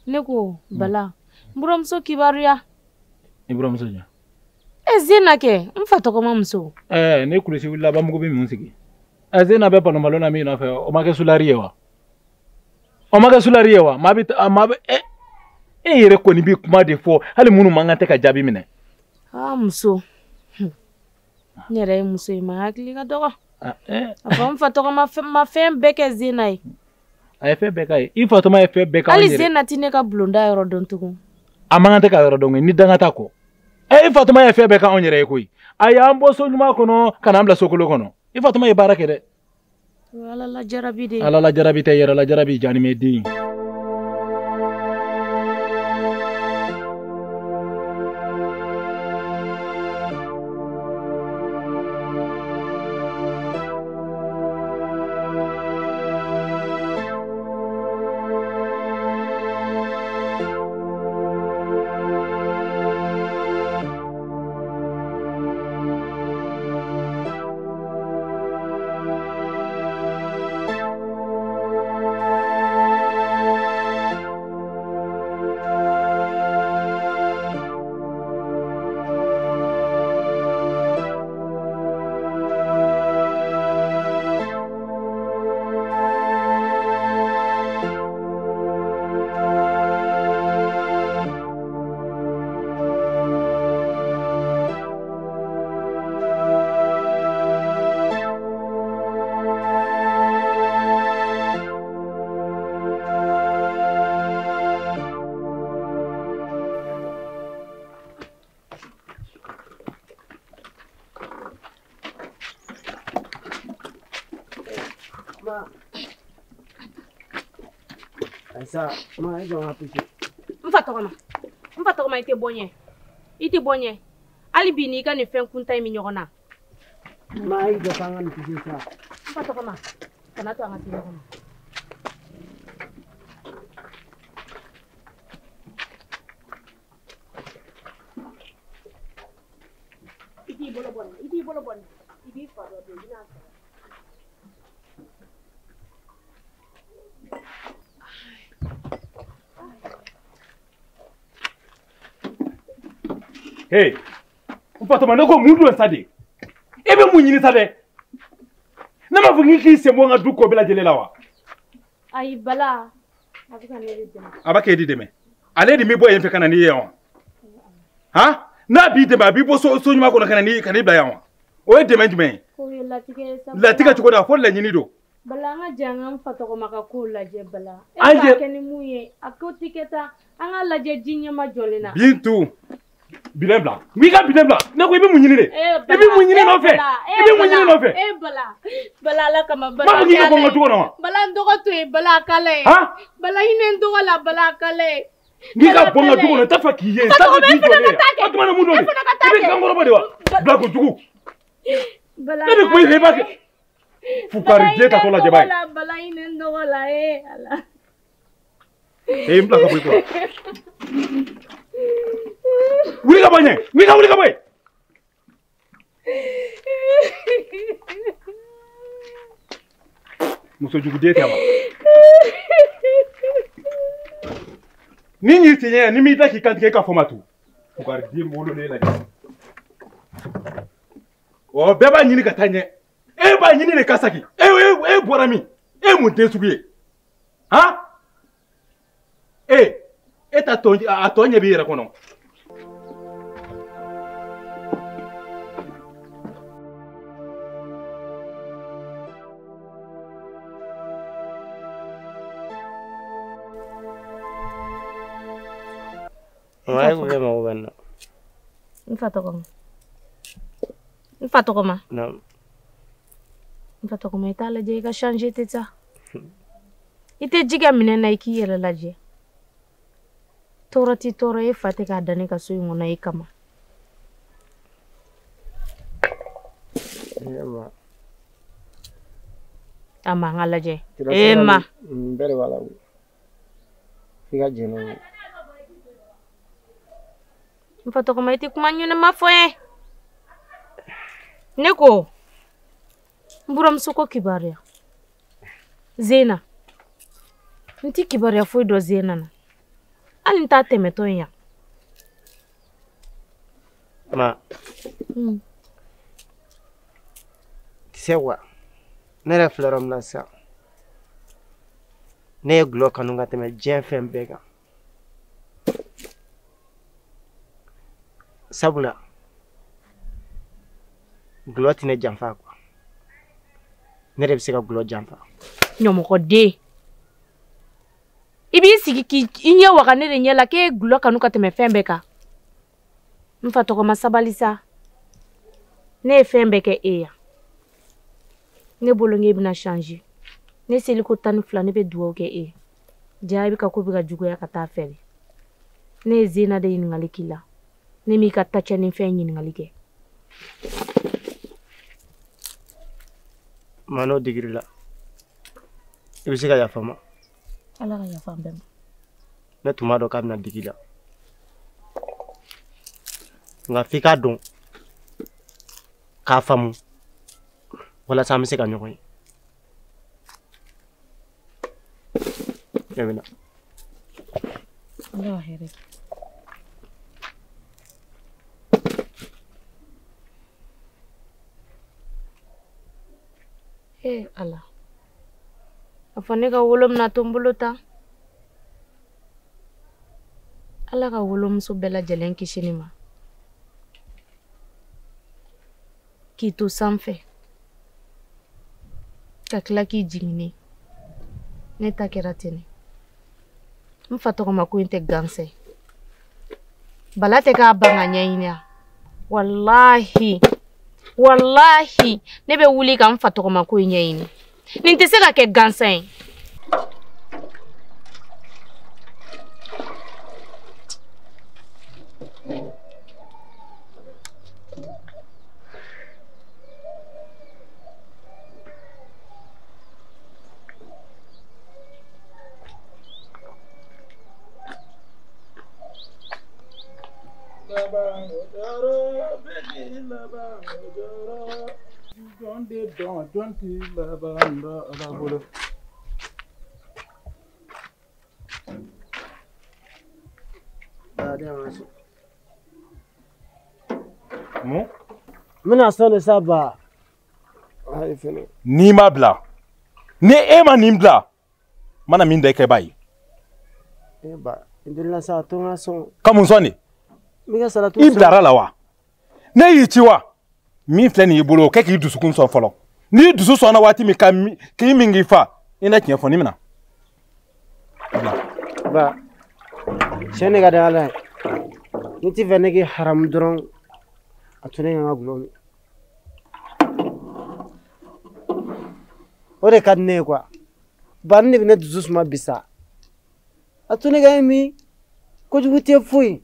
Ne ko Bala, n buramuso kibaruya. I buramuso jɔn? Zena kɛ, n fa tɔgɔma muso. Ne kulusi wulila bamugu bɛ mun sigi? Zena bɛ balonbalon na min nɔfɛ, o ma kɛ sulari ye wa? O ma kɛ sulari ye wa? Maa bɛ e yɛrɛ kɔni bɛ kuma de fɔ, hali minnu man kan tɛ ka jaabi minɛ. Aa muso, ne yɛrɛ ye muso ye, ma hakili ka dɔgɔ. A fɔ n fa tɔgɔma ma fɛn bɛɛ kɛ Zena ye. A ye fɛn bɛɛ k'a ye. I fa tɔgɔma ye fɛn bɛɛ k'a ye. Hali Zena tɛ ne ka bulonda yɔrɔ dɔn tugun. A man kan tɛ ka yɔrɔ dɔn koyi, ni danga t'a kɔ. I fa tɔgɔma ye fɛn bɛɛ k'anw yɛrɛ ye koyi. A y'an bɔ so ɲuman kɔnɔ ka n'an bila so kolon kɔnɔ. I fa tɔgɔma ye baara kɛ dɛ. Ala la jarabi de. Ala la jarabi tɛ, yɛrɛ la jarabi janimɛ den. Ayisa, ma e jɔ n ka pise. N fa tɔgɔma. N fa tɔgɔma i tɛ bɔ ɲɛ. I tɛ bɔ ɲɛ. Hali bi n'i ka nin fɛn kuntan in bɛ ɲɔgɔn na. Ma e jɔ k'an ka nin pise sa. N fa tɔgɔma, kana to an ka se ɲɔgɔn ma. I t'i bolo bɔ nin na, i t'i bolo bɔ nin na. I b'i fa dɔ don, i bɛna sɔrɔ. Hey, n fatɔma ne ko mun don sa de? E bɛ mun ɲini sa dɛ? Ne m'a fɔ k'i k'i sen bɔ n ka du ko bɛɛ lajɛlen la wa? Ayi Bala, a bɛ ka ne de dɛmɛ. A b'a k'e de dɛmɛ. Ale de bɛ bɔ yen fɛ ka na n'i ye yan wa? Han? N'a b'i dɛmɛ a b'i bɔ so ɲuman kɔnɔ ka na n'i ka n'i bila yan wa? O ye dɛmɛ jumɛn ye? K'o ye latigɛ ye sa. Latigɛ cogo di a fɔ laɲini don. Bala an ka jɛ an ka n fa tɔgɔma ka kow lajɛ Bala. E b'a kɛ ni mun ye a ko tɛ kɛ tan an k'a lajɛ ji ɲɛma jɔlen na. Bintu. Bilen bila. N k'i ka bilen bila. Ne ko i bɛ mun ɲini de? I bɛ mun ɲini nɔfɛ? I bɛ mun ɲini nɔfɛ? E Bala. Bala Ala kama Bala. N b'a fɔ k'i ka bɔ n ka du kɔnɔ wa? Bala n dɔgɔ to yen Bala a kala ye. Bala hinɛ n dɔgɔ la Bala a kala ye. N k'i ka bɔ n ka du kɔnɔ n t'a fɛ k'i ye n t'a fɛ k'i jɔlen ye. O tuma na mun don de? I bɛ kan kɔrɔbɔ de wa? Bila kojugu. Ne bɛ kuma i fɛ i b'a kɛ. Fukariden tatɔ lajɛ ba ye. Bala hinɛ n dɔgɔ la ee Ala. Ee n bila ka bɔ i kɔrɔ. Wuli ka bɔ ɲɛ! Wuli ka wuli ka bɔ yen! Musojuguden tɛ wa? Ni y'i sen ɲɛ ni m'i da k'i kantigɛ i ka fɔ ma tu. Fukariden wololen lajɛ. Ɔ bɛɛ b'a ɲini ka taa ɲɛ. E b'a ɲini de ka segin. E bɔra min? E ye mun den sugu ye? Han? E ta tɔ a tɔ ɲɛ b'i yɛrɛ kɔnɔ. Ma e ko k'e mago bɛ n na. N fa tɔgɔma. N fa tɔgɔma. Naamu. N fa tɔgɔma i t'a lajɛ i ka changer tɛ taa. I tɛ ji kɛ minɛn na i k'i yɛrɛ lajɛ. Tɔɔrɔ ti tɔɔrɔ e fa tɛ k'a da ne ka so in kɔnɔ e kama. A ma an ka lajɛ. E ma. N bɛɛ de b'a la koyi. F'i ka jɛn n'o ye. N fa tɔgɔma i tɛ kuma ɲɛnama fɔ n ye. Ne ko n buramuso ko kibaruya. Zena. N ti kibaruya foyi dɔn Zena na. Hali n t'a tɛmɛtɔ ye yan. Ma. Tu sais quoi? Ne yɛrɛ filɛ yɔrɔ min na sisan. Ne ye gulɔ kanu ka tɛmɛ diɲɛ fɛn bɛɛ kan. Sabula gulɔ tɛ ne janfa quoi. Ne de bɛ se ka gulɔ janfa. Ɲɔmɔgɔden. I b'i sigi k'i ɲɛ waga ne de ɲɛ la k'e ye gulɔ kanu ka tɛmɛ fɛn bɛɛ kan. N fa tɔgɔma sabali sa. Ne ye fɛn bɛɛ kɛ e yan. Ne bolo n k'e bɛna changer. Ne seliko 12 ne bɛ dugawu kɛ e ye. Ja i bɛ ka ko bɛ ka juguya ka taa fɛ de. Ne ye Zena de ɲininkali k'i la. Ne m'i ka tacɛni fɛn ɲininkali kɛ. Ma n'o digir'i la, i bɛ se ka yafa n ma. Ala ka yafa an bɛɛ ma. Ne tun b'a dɔn k'a bɛna digi i la. Nka f'i k'a dɔn k'a faamu walasa an bɛ se ka ɲɔgɔn ye. Ne bɛ na. Ala ka hɛrɛ kɛ. Ee Ala. A fɔ ne ka wolo bɛna to n bolo tan. Ala ka wolomuso bɛɛ lajɛlen kisi nin ma. K'i to sanfɛ. Ka tila k'i jiginni. Ne ta kɛra ten de. N fa tɔgɔma ko in tɛ gansan ye. Bala tɛ k'a ban ka ɲɛɲini a. Walahi. Walahi. Ne bɛ wuli ka n fa tɔgɔma ko in ɲɛɲini. Nin tɛ se ka kɛ gansan ye. laban ko jɔrɔ, bɛɛ k'i laban ko jɔrɔ. Jɔn de dɔn, jɔn t'i laban dɔn Ala bolo. Mun? N bɛna sɔn de sa ba. N'i ma bila, ni e ma nin bila, n mana min da i kan i b'a ye. E ba, n delila sa, to n ka sɔn. Ka mun sɔn de? N bɛ ka salati I bilara la wa? Ne y'i ci wa? Min filɛ nin y'i bolo, o kɛ k'i dusukun sɔn fɔlɔ. N'i dusu sɔnna waati min ka k'i min k'i fa, i na tiɲɛ fɔ ni minɛ. Ba, tiɲɛ de ka di Ala ye. N'i t'i fɛ ne k'i haramu dɔrɔn, a to ne ka n ka gulɔ min. O de ka di ne ye quoi. Ba, ne de bɛ ne dusu suma bi sa. A to ne ka min, kojugu tɛ foyi.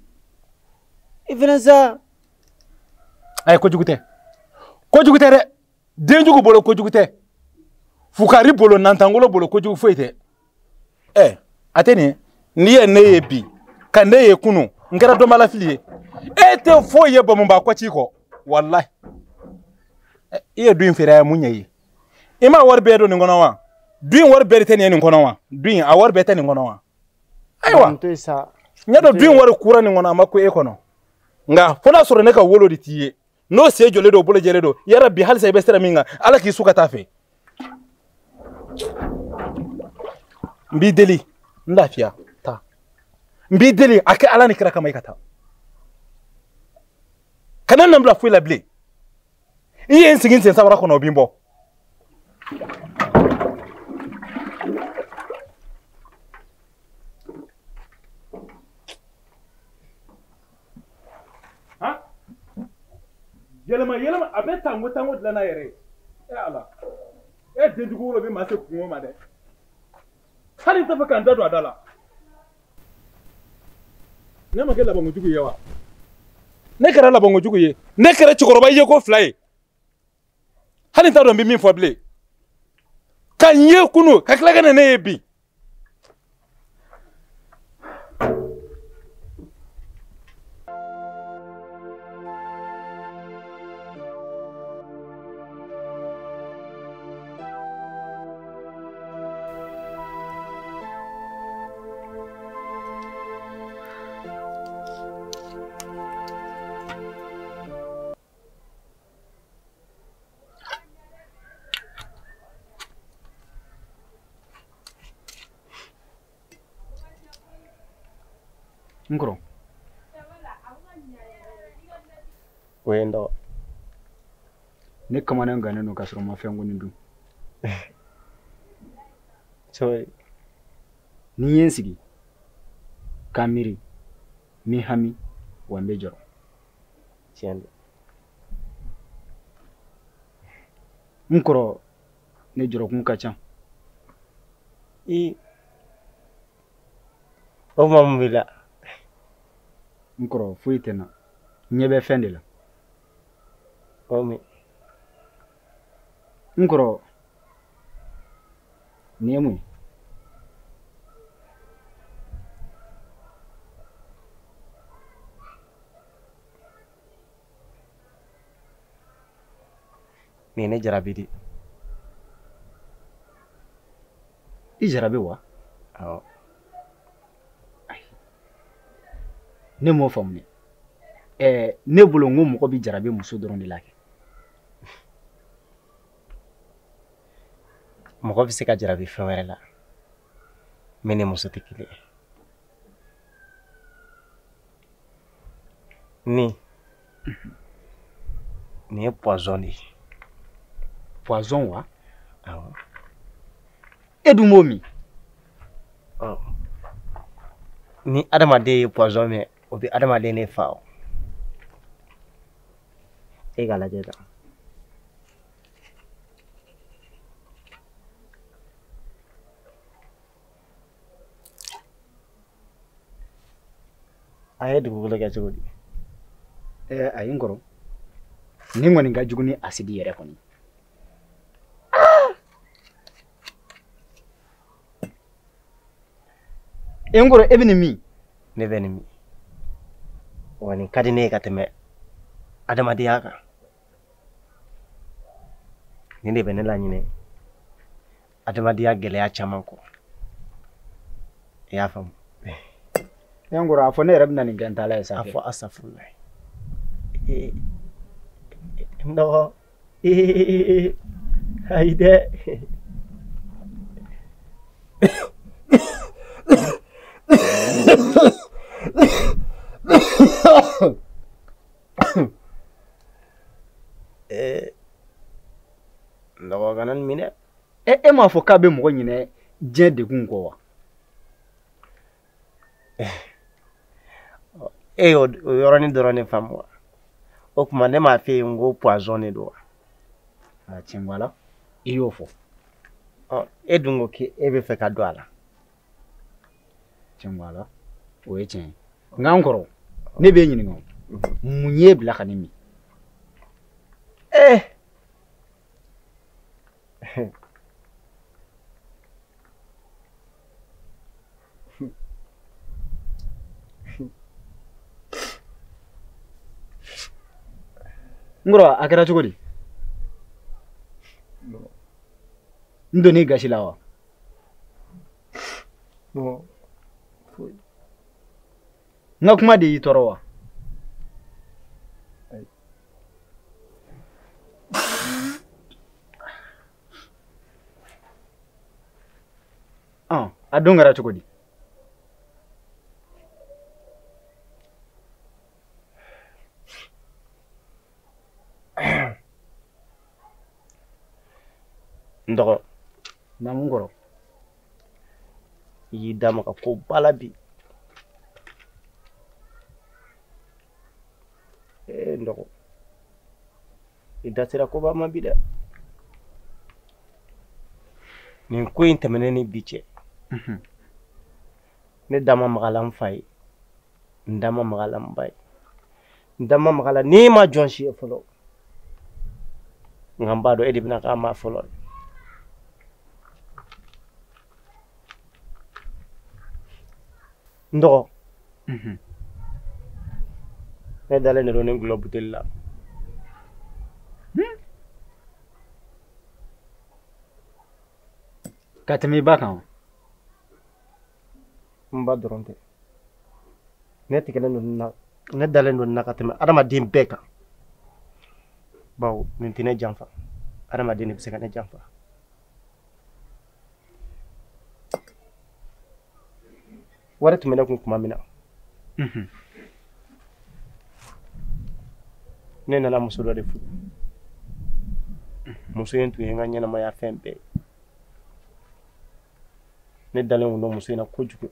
I fɛnɛ sa. Ayi, kojugu tɛ. Kojugu tɛ dɛ. Denjugu bolo kojugu tɛ. Fukari bolo, nantankolo bolo kojugu foyi tɛ. Ɛ, a tɛ nin ye. N'i ye ne ye bi, ka ne ye kunun, n kɛra dɔnbalafili ye. E tɛ foyi ye Bamunba kɔci kɔ. Walahi. I ye du in feere a ye mun ɲɛ i ye? I ma wari bɛɛ don nin kɔnɔ wa? Du in wari bɛɛ de tɛ nin ye nin kɔnɔ wa? Du in a wari bɛɛ tɛ nin kɔnɔ wa? Ayiwa. N to yen sa. N y'a dɔn du in wari kura nin kɔnɔ a ma ko e kɔnɔ. Nka fo n'a sɔrɔ ne ka wolo de t'i ye. N'o sen jɔlen don, bolo jɛlen don, yarabi halisa i bɛ sira min kan, Ala k'i su ka taa fɛ. N b'i deli, n lafiya, taa. N b'i deli, a kɛ Ala ni kira kama i ka taa. Kana na n bila foyi la bilen. I ye n sigi n sen sabara kɔnɔ, o b'i bɔ. Yɛlɛma yɛlɛma a bɛ tango tango dilan n'a yɛrɛ ye. E Ala, e denjugu wolo bɛ maa se kungo ma dɛ. Hali n t'a fɛ ka n da don a da la. Ne ma kɛ labankojugu ye wa? Ne kɛra labankojugu ye. Ne kɛra cɛkɔrɔba ye ko fila ye. Hali n t'a dɔn n bɛ min fɔ bilen. Ka n ye kunun ka tila ka na ne ye bi. N kɔrɔ. O ye n dɔgɔ. Ne kamana gannen don k'a sɔrɔ n ma fɛn kɔni dun. Cogo di? Ni n ye n sigi k'a miiri, n bɛ hami wa n bɛ jɔrɔ. Tiɲɛ don. N kɔrɔ, ne jɔrɔkun ka ca. I o tuma mun b'i la? N kɔrɔ, foyi tɛ n na. N ɲɛ bɛ fɛn de la. O min? N kɔrɔ, nin ye mun ye? Nin ye ne jarabi de. I jarabi wa? Awɔ. Ne m'o faamu dɛ. Ɛɛ, ne bolo n ko mɔgɔ bɛ jarabi muso dɔrɔn de la kɛ. Mɔgɔ bɛ se ka jarabi fɛn wɛrɛ la, min ni muso tɛ kelen ye. Nin ye poison de ye. Poison wa? Awɔ. E dun b'o min? Ɔ, ni adamaden ye poison min, o bɛ adamaden de fa o. E k'a lajɛ tan. A ye dugukolo kɛ cogo di? Ɛɛ, ayi n kɔrɔ. Nin kɔni ka jugu ni asidi yɛrɛ kɔni. E n kɔrɔ, e bɛ nin min? Ne bɛ nin min. Wa nin ka di ne ye ka tɛmɛ adamadenya kan. Nin de bɛ ne laɲinɛ adamadenya gɛlɛya caman kɔ. I y'a faamu? N kɔrɔ, a fɔ ne yɛrɛ bɛna nin kɛ n ta la ye sa. A fɔ asafurulayi. N dɔgɔ, ayi dɛ. N dɔgɔ, kana nin minɛ. E m'a fɔ k'a bɛ mɔgɔ ɲinɛ diɲɛ degun kɔ wa? E y'o yɔrɔnin dɔrɔn de faamu wa? O tuma ne m'a f'e ye n ko poison de don wa? A tiɲɛ b'a la, i y'o fɔ. Ɔ, e dun ko k'e bɛ fɛ ka don a la. Tiɲɛ b'a la, o ye tiɲɛ ye. Nka n kɔrɔ, ne b'e ɲininka o, mun y'e bila ka ne min? N kɔrɔ, a kɛra cogo di? N donn'i gasi la wa? N ka kuma de y'i tɔɔrɔ wa? A don kɛra cogo di? N dɔgɔ. Naamu n kɔrɔ. I y'i da maga ko ba la bi. N dɔgɔ, i da sera koba ma bi dɛ. Nin ko in tɛmɛnen ni bi cɛ, ne da ma maga la n fa ye, n da ma maga la n ba ye, n da ma maga la n'i ma jɔn si ye fɔlɔ. Nka n b'a dɔn e de bɛna k'a maa fɔlɔ ye. N dɔgɔ, ne dalen de don nin gulɔ buteli la. Ka tɛmɛ i ba kan wa? N ba dɔrɔn tɛ. Ne tigɛlen don nin na, ne dalen don nin na ka tɛmɛ adamaden bɛɛ kan. Bawo nin tɛ ne janfa. Adamaden de bɛ se ka ne janfa. Wari tun bɛ ne kun tuma min na, ne nana muso dɔ de furu. Muso in tun ye n ka ɲɛnamaya fɛn bɛɛ ye. Ne dalen kun don muso in na kojugu.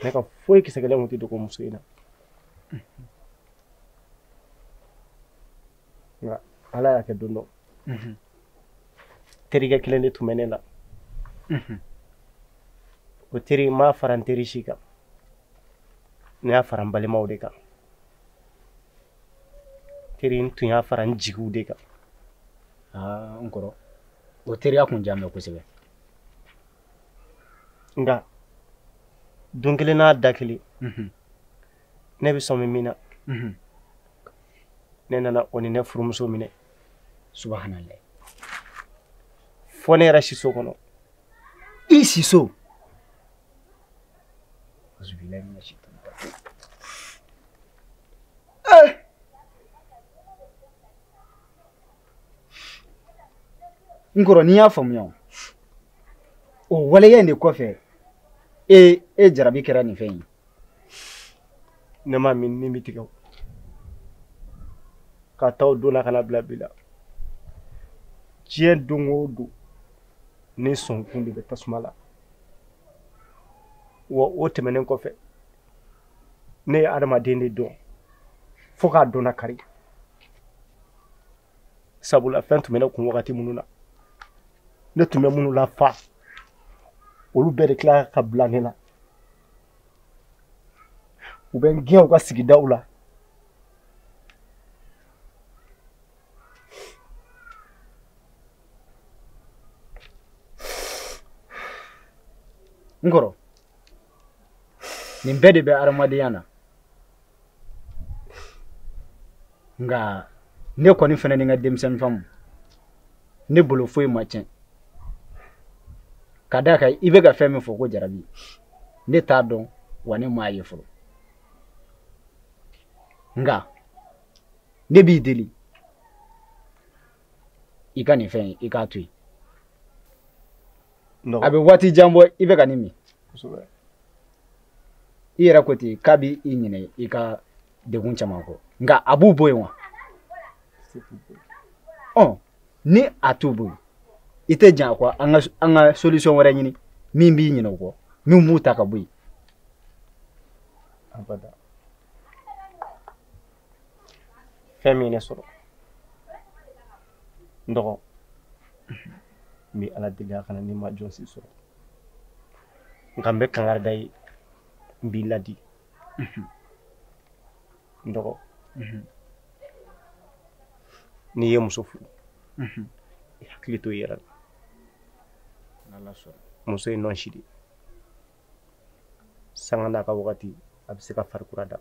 Ne ka foyi kisɛ kelen kun tɛ dogo muso in na. Nka Ala y'a kɛ don dɔ, terikɛ kelen de tun bɛ ne la. O teri n m'a fara n teri si kan, ne y'a fara n balimaw de kan. Teri n tun y'a fara n jigiw de kan. Aa, n kɔrɔ, o teriya kun diya n bɛ kosɛbɛ. Nka don kelen n'a da kelen, ne bɛ sɔmi min na, ne nana o ni ne furumuso minɛ. Subahanallahi. Fo ne yɛrɛ siso kɔnɔ. I siso? N kɔrɔ, n'i y'a faamuya o waleya in de kɔfɛ, e jarabi kɛra nin fɛn ye. Ne ma min ni bɛ tigɛ o. Ka taa o don na ka na bila bi la. Diɲɛ don o don, ne sɔnkun de bɛ tasuma la. Wa o tɛmɛnen kɔfɛ, ne ye adamaden de dɔn fo k'a dɔn kari. Sabula fɛn tun bɛ ne kun wagati minnu na, ne tun bɛ minnu lafa, olu bɛɛ de tila ka bila ne la. U bɛ n gɛn u ka sigidaw la. N kɔrɔ, nin bɛɛ de bɛ adamadenya na. Nka ne kɔni fana ni n ka denmisɛnnin faamu, ne bolo foyi ma tiɲɛ. Ka d'a kan i bɛ ka fɛn min fɔ ko jarabi, ne t'a dɔn wa ne m'a ye fɔlɔ. Nka ne b'i deli i ka nin fɛn in i k'a to yen. A bɛ waati jan bɔ i bɛ ka nin min. I yɛrɛ ko ten k'a b'i ɲinɛ i ka degun caman kɔ, nka a b'u bɔ yen wa? Ɔ ni a t'u bɔ yen, i tɛ jan a kɔ, an ka solution wɛrɛ ɲini min b'i ɲinɛ o kɔ, min b'u ta ka bɔ yen. Abada. Fɛn min ye ne sɔrɔ n dɔgɔ, n bɛ Ala deli a kana ne ma jɔn si sɔrɔ, nka n bɛ kangari da ye, n b'i ladi. N dɔgɔ, n'i ye muso furu, i hakili to i yɛrɛ la. Muso ye nɔnsi de ye, sanga n'a ka wagati a bɛ se ka farikura da.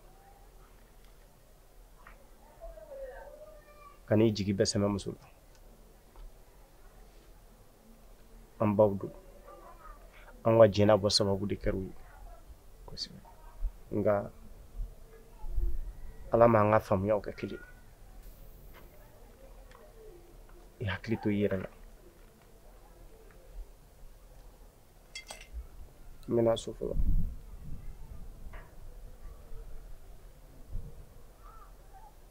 Kan'i jigi bɛɛ sɛmɛ muso la. An baw don, an ka diɲɛlabɔ sababu de kɛra u ye. Nka Ala m'an ka faamuyaw kɛ kelen. I hakili to i yɛrɛ la. N bɛna so fɔlɔ.